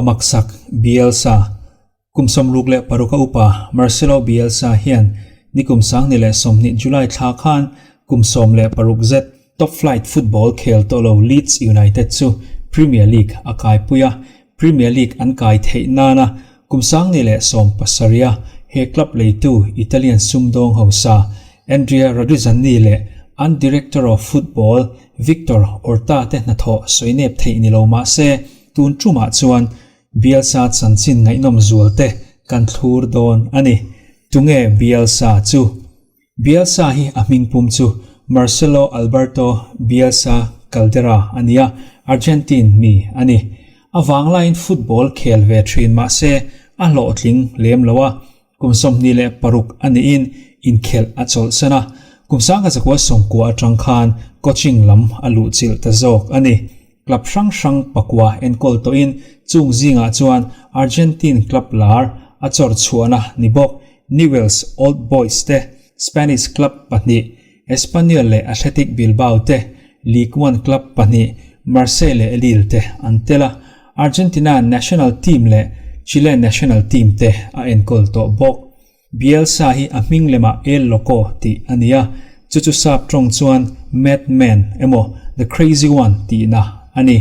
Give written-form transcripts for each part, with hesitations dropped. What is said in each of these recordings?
Pamaksak Bielsa, Kum 66 a upa Marcelo Bielsa hian nikum 2020 July thla khan kum 16 zet top flight football khel tawh lo Leeds United chu Premier League a kaipui a, Premier League an kai theih nana kum 2017 a he club leitu Italian sumdawng hausa Andrea Radrizzani leh an director of football Victor Orta te hnathawh sawinep theih ni lo mah se tun tumah chuan Bielsa chanchin ngaihnawm zual te kan thlur dawn a ni. Tunge Bielsa chu? Bielsa hi a hmingpum chu Marcelo Alberto Bielsa Caldera a ni a, Argentine mi a ni. A vanglaiin football khel ve thin mah se a hlawhtling lem lo a, kum 26 a niin inkhelh a chawlhsan a, kum 1990 atang khan coaching lam a luhchilh ta zawk a ni. Club hrang hrang pakua enkawl tawhin chung zingah chuan Argentine club lar a chawr chhuahna ni bawk Newell's Old Boys te, Spanish club pahnih Espanyol leh Athletic Bilbao te, Ligue 1 club pahnih Marseille leh Lille te an tel a, Argentina national team leh Chile national team te a enkawl tawh bawk. Bielsa hi a hming lemah El Loco tih a ni a, chu chu sap tawng chuan Madman emaw The Crazy One tihna a ni.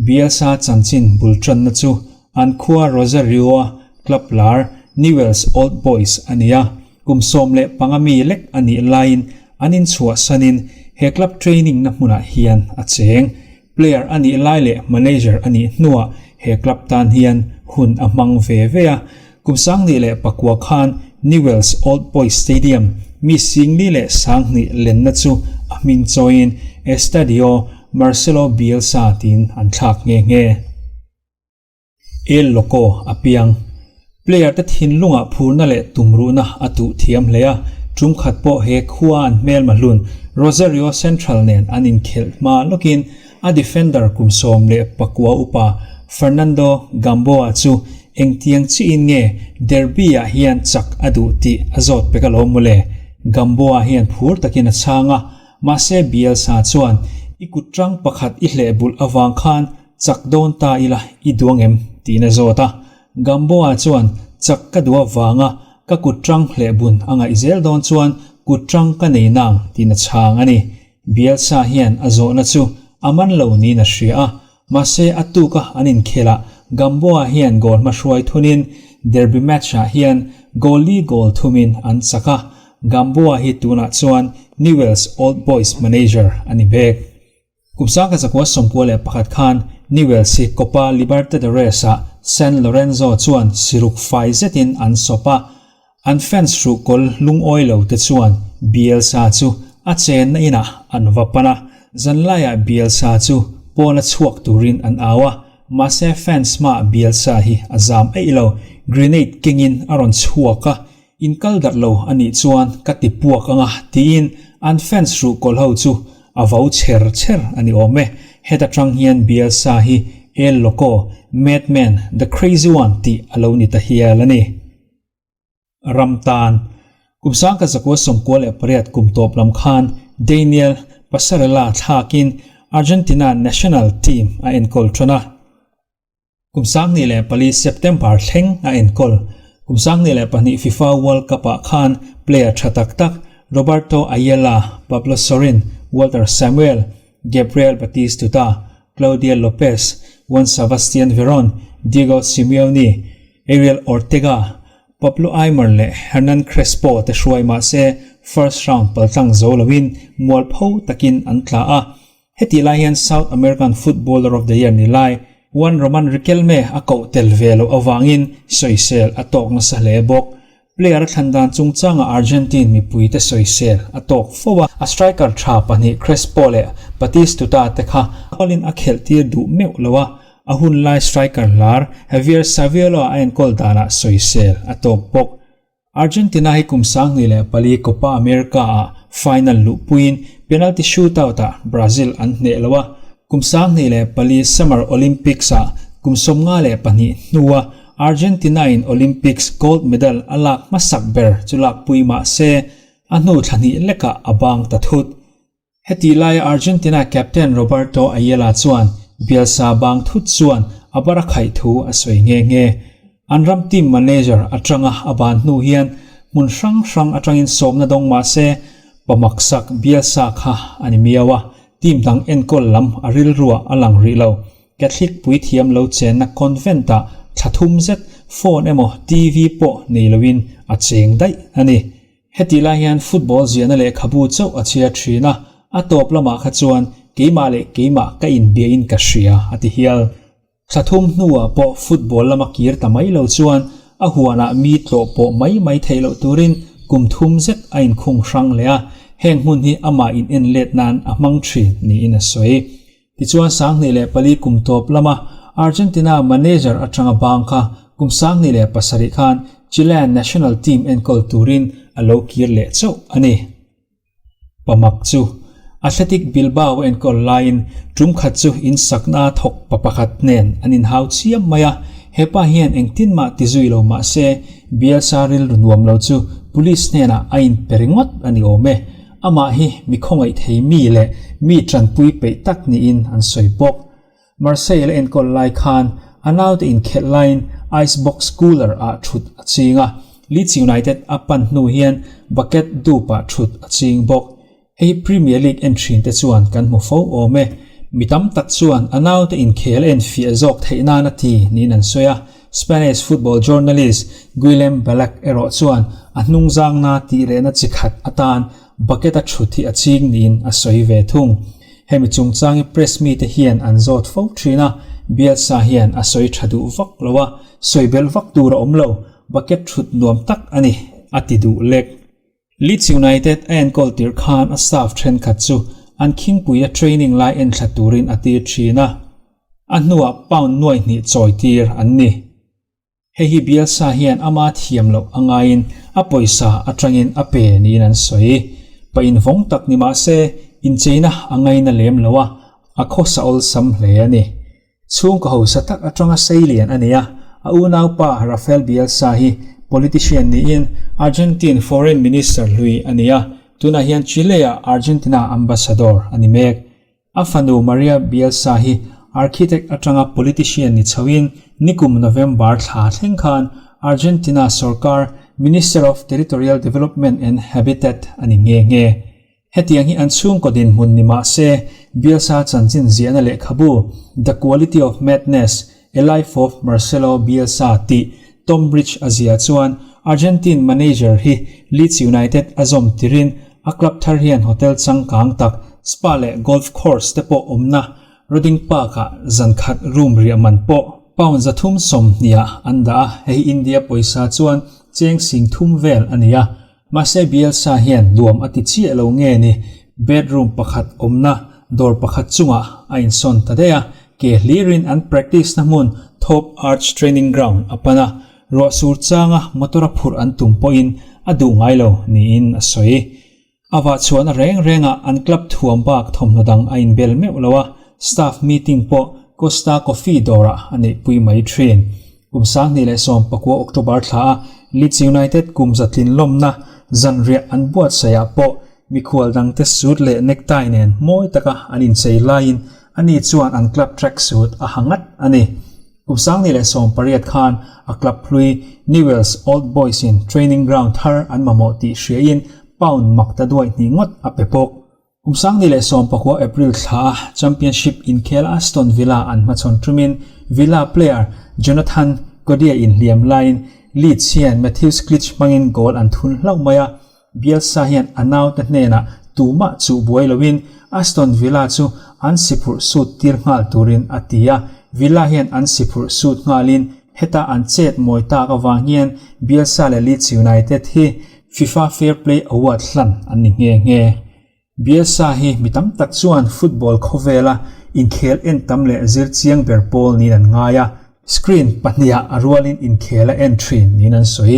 Bielsa chanchin bul tanna chu an khua Rosario-a club lar Newell's Old Boys a ni a, kum 15 mi lek a nih laiin an inchhuahsanin he club training na hmunah hian a cheng. Player a nih lai leh manager a nih hnuah he club tan hian hun a hmang ve ve a. Kum 2009 khan Newell's Old Boys Stadium mi 40,020 lenna chu a hming chawiin Estadio Marcelo Bielsa tiin an thlak nghe nghe. El Loco a piang. Player te thinlungah phurna leh tumruhna a tuh thiam hle a, tum khat pawh he khua an hmelma hlun Rosario Central nen an inkhelh hma lawkin a defender kum 19 upa Fernando Gamboa chu engtiang chiin nge derby-ah hian chak a duh tih a zawt pek alawm mawle. Gamboa hian phur takin a chhang a, mahse Bielsa chuan i kut tang pakhat i hleh bulh avang khan chak dawn ta ila i duang em tiin a zawt a. Gamboa chuan chak ka duh avanga ka kut tang hleh bun a ngaih zel dawn chuan kut tang ka nei nang tiin a chhang a ni. Bielsa hian a zawhna chu a man lo niin a hria a, mahse a tuka an inkhelah Gamboa hian goal hmahruai thunin derby match-ah hian goal li goal thumin an chak a, Gamboa hi tunah chuan Newell's Old Boys manager a ni bek. Kum 1991 khan Newell's hi Copa Libertadores-ah San Lorenzo chuan siruk fai zetin an sawp a, an fans hruhkawl lungawi lo te chuan Bielsa chu a chenna inah an va pan a, zanlaiah Bielsa chu pawna chhuak turin an au a, mahse fans hmaah Bielsa hi a zam eih lo, grenade kengin a rawn chhuak a, In kal darh lo a nih chuan ka ti puak ang a tiin an fans ruhkawl ho chu a vo chher chher a ni awm e. Heta tang hian Bielsa hi El Loco, Madman, The Crazy One tih a lo ni ta hial a ni. Ram tan Kum 1998 kum tawp lam khan Daniel Passarella thlakin Argentina national team a enkawl tan a. Kum 2004 September thleng a enkawl. Kum 2002 FIFA World Cup-ah khan player tha tak tak Roberto Ayala, Pablo Sorin, Walter Samuel, Gabriel Batistuta, Claudio Lopez, Juan Sebastian Veron, Diego Simeone, Ariel Ortega, Pablo Aimar leh Hernan Crespo te hruai mah se first round paltlang zo loin mualpho takin an tla a. Heti lai hian South American Footballer of the Year ni lai Juan Roman Riquelme a koh tel ve loh avangin sawisel a tawk nasa hle bawk. Player a thlan dan chungchanga Argentine mipuite sawisel a tawk fo a, a striker tha pahnih Crespo leh Batistuta te kha goal-in a khelh tir duh meuh lo a, a hun lai striker lar Javier Saviola a enkawl danah sawisel a tawk bawk. Argentina hi kum 2004 Copa America-ah final luhpuiin penalty shootout-ah Brazil an hneh lo a, kum 2004 Summer Olympics-ah kum 52 hnua Argentina-in Olympics gold medal a lak hmasak ber chu lakpui mah se a hnu thla hnih lekah a bang ta thut. Heti laia Argentina captain Roberto Ayala chuan Bielsa bang thut chuan a barakhaih thu a sawi nghe nghe. An ram team manager atanga a ban hnu hian hmun hrang hrang atangin sawmna dawng mah se, pa maksak Bielsa kha a ni miau a, team dang enkawl lam a rilruah a lang rih lo. Catholic puithiam lo chenna convent-ah thla thum zet phone emaw TV pawh nei loin a cheng daih a ni. Hetih lai hian football ziahna lehkhabu chauh a chhiar thin a, a tawp lamah kha chuan keimah leh keimah ka inbiahin ka hria a ti hial. Thla thum hnuah pawh football lama kir ta mai lo chuan a huanah mi tlawh pawh mai mai theih loh turin kum thum zet a inkhung hrang leh a, heng hmun hi amah in en let nan a hmang thin niin a sawi. Tichuan 2004 kum tawp lama Argentina manager atanga bang kha kum 2007 khan Chilean national team enkawl turin a lo kir leh chauh a ni. Pamak chu Athletic Bilbao a enkawl laiin tum khat chu insakna thawk pa pakhat nen an inhau chiam mai a, hepa hian engtin mah ti zui lo mah se Bielsa rilru nuam lo chu police hnenah a inpe ringawt a ni awm e. Amah hi mi khawngaih thei mi leh mi tanpui peih tak niin an sawi bawk. Marseille a enkawl lai khan a naute inkhelh laiin ice box cooler ah thut a ching a, Leeds United a pan hnu hian bucket dup ah thut a ching bawk. Hei hi Premier League en thin te chuan kan hmu fo awm e. Mi tam tak chuan a naute inkhel a enfiah zawk theih nan a ti niin an sawi a, Spanish football journalist Guillem Balague erawh chuan a hnungzangna tih rehna chi khat atan bucket a thut hi a ching niin a sawi ve thung. Hemi chungchang hi press mite hian an zawt fo thin a, Bielsa hian a sawi tha duh vak lo a, sawi belh vak tur a awm lo, bucket thut nuam tak a ni, a ti duh lek. Leeds United a enkawl tirh khan a staff thenkhat chu an khingpuia training lai enthla turin a tir thin a, a hnuah pound nuai hnih chawi tir an ni. Hei hi Bielsa hian ama thiam loh a ngaiin a pawisa atangin a pe niin an sawi. Pa invawng tak ni mah se, incheina a ngaina lem lo a, a khawsa awlsam hle a ni. Chhungkaw hausa tak atanga seilian a ni a, a unaupa Rafael Bielsa hi politician niin Argentine Foreign Minister hlui a ni a, tunah hian Chile-ah Argentina Ambassador a ni mek. A fanu Maria Bielsa hi architect atanga politician ni chhoin nikum November thla thleng khan Argentina sorkar Minister of Territorial Development and Habitat a ni nghe nghe. Hetiang hi an chhungkaw dinhmun ni mah se, Bielsa chanchin ziahna lehkhabu The Quality of Madness, A Life of Marcelo Bielsa tih Tom Bridge a ziah chuan Argentine manager hi Leeds United a zawm tirin a club thar hian hotel changkang tak, spa leh golf course te pawh awmna Roding Park-ah zan khat room riah man pawh pound 320 ah an dah a, hei hi India pawisa chuan cheng 30,000 vel a ni a. Mahse Bielsa hian nuam a ti chiah lo nge ni, bedroom pakhat awmna dawr pakhat chungah a insawn ta daih a, ke hlirin an practice na hmun Thorpe Arch Training Ground a pan a, ruah sur changa motor a phurh an tum pawhin a duh ngai lo niin a sawi. A vah chhuahna reng rengah an club thuam bak thawmhnaw dang a inbel meuh lo a, staff meeting pawh Costa Coffee dawrah a neihpui mai thin. Kum 2019 October thla a Leeds United kum zatlin lawmna zanriah an buatsaih ah pawh mikhual dangte suit leh necktie nen mawi taka an inchei laiin ani chuan an club track suit a ha ngat a ni. Kum 2018 khan a club hlui Newell's Old Boys in training ground thar an mamawh tih hriain pound mak ta duai hnih ngawt a pe bawk. Kum 2019 April thla a Championship inkhel Aston Villa an hmachhawn tumin Villa player Jonathan Kodjia inhliam laiin Leeds hian Mateusz Klich hmangin goal an thun hlauh mai a, Bielsa hian a naute hnenah tumah chuh buai loin Aston Villa chu an siphurh sut tir nghal turin a ti a, Villa hian an siphurh sut nghalin heta an chet mawi tak avang hian Bielsa leh Leeds United hi FIFA Fair Play Award hlan an ni nghe nghe. Bielsa hi mi tam tak chuan football khawvela inkhel en tam leh zir chiang ber pawl niin an ngai a, screen pahniha a rualin inkhel a en thin niin an sawi.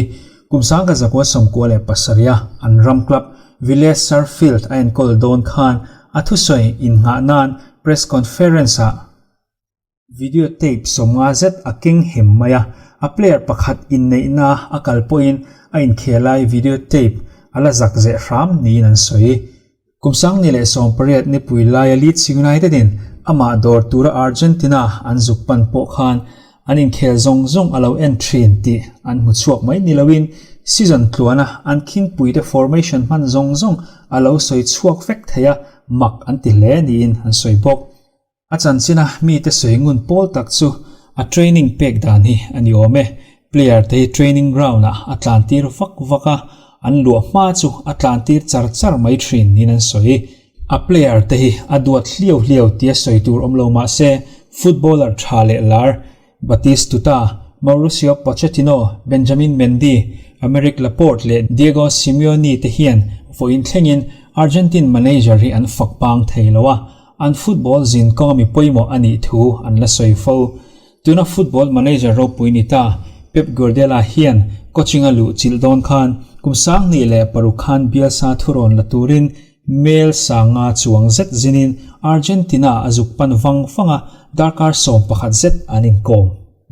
Kum 1997 a an ram club Vélez Sarsfield a enkawl dawn khan a thusawi innghah nan press conference-ah Video tape 50 zet a keng hem mai a, a player pakhat inneihna a kal pawhin a inkhel lai video tape a la zak zeh hram niin an sawi. Kum 2018 nipui laia Leeds United in amah dawr tura Argentina an zuk pan pawh khan an inkhel zawng zawng a lo en thin tih an hmu chhuak mai ni loin season tluana an khingpuite formation hman zawng zawng a lo sawi chhuak vek thei a, mak an ti hle niin an sawi bawk. A chanchina mite sawi ngun pawl tak chu a training pek dan hi a ni awm e. Player te hi training ground ah a tlan tir vak vak a, an luah hma chu a tlan tir char char mai thin niin an sawi. A player te hi a duat hliau hliau tia sawi tur awm lo mah se footballer tha leh lar Batistuta, Mauricio Pochettino, Benjamin Mendy, Aymeric Laporte leh Diego Simeone te hian vawiin thlengin Argentine manager hi an fak pang thei lo a, An football zin kawnga mi pawimawh a nih thu an la sawi fo. Tuna football manager ropui ni ta, Pep Guardiola hian coaching a luh chilh dawn khan kum 2006 khan Bielsa thurawn la turin mail sanga chuang zet zinin Argentina a zuk pan vang vang a, darkar 11 zet an inkawm.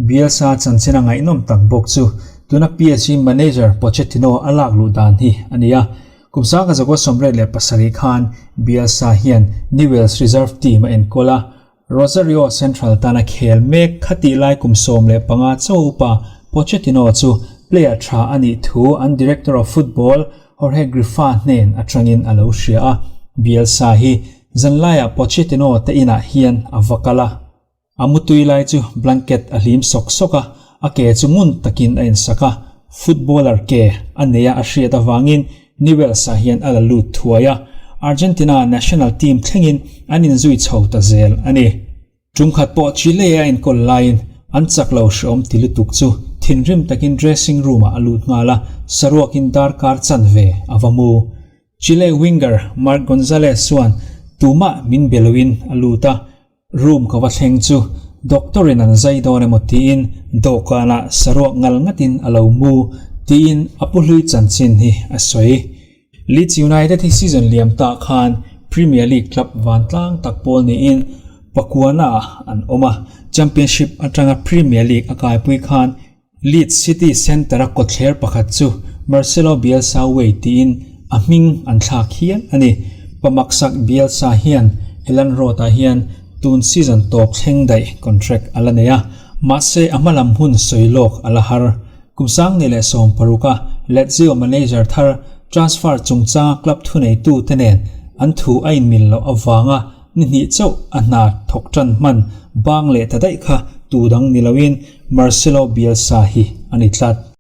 Bielsa chanchin a ngaihnawm tak bawk chu tuna PSG manager Pochettino a lak luh dan hi a ni a. Kum 1987 khan Bielsa hian Newell's reserve team a enkawl a, Rosario Central tana khel mek khatih lai kum 15 chaw upa Pochettino chu player tha a nih thu an director of football Jorge Griffa hnen atangin a lo hria a. Bielsa hi zanlaiah Pochettino te inah hian a va kal a. A mutui lai chu blanket a hlim sawk sawk a, a ke chu ngun takin a insak a, footballer ke a nei a a hriat avangin Newell's-ah hian a la lut thuai a, Argentina national team thlengin an inzui chho ta zel a ni. Tumkhat pawh Chile a enkawl laiin an chak lo hreawm ti lutuk chu thinrim takin dressing room-ah a lut nghal a, saruakin darkar chanve a va mu. Chile winger Marc Gonzalez chuan tumah min be loin a lut a, Room ka va thleng chu doctor in an zai dawn emaw tiin dawhkanah saruak ngal ngatin a lo mu tiin a pu hlui chanchin hi a sawi. Leeds United hi season liam tah khan Premier League club vantlang tak pawl niin pakuana ah an awm a, Championship atanga Premier League a kaipui khan Leeds City Centre-a kawtthler pakhat chu Marcelo Bielsa Way tiin a hming an thlak hial a ni. Pamaksak Bielsa hian Elland Road-ah hian tun season tawp thleng daih contract a la nei a, mahse a hma lam hun sawi lawk a la har. Kum 2016-a Lazio manager thar transfer chungchanga club thuneitute nen an thu a inmil loh avanga Ni hnih chauh a hna thawk tan hman bang leh ta daih kha tu dang ni loin Marcelo Bielsa hi a ni tlat.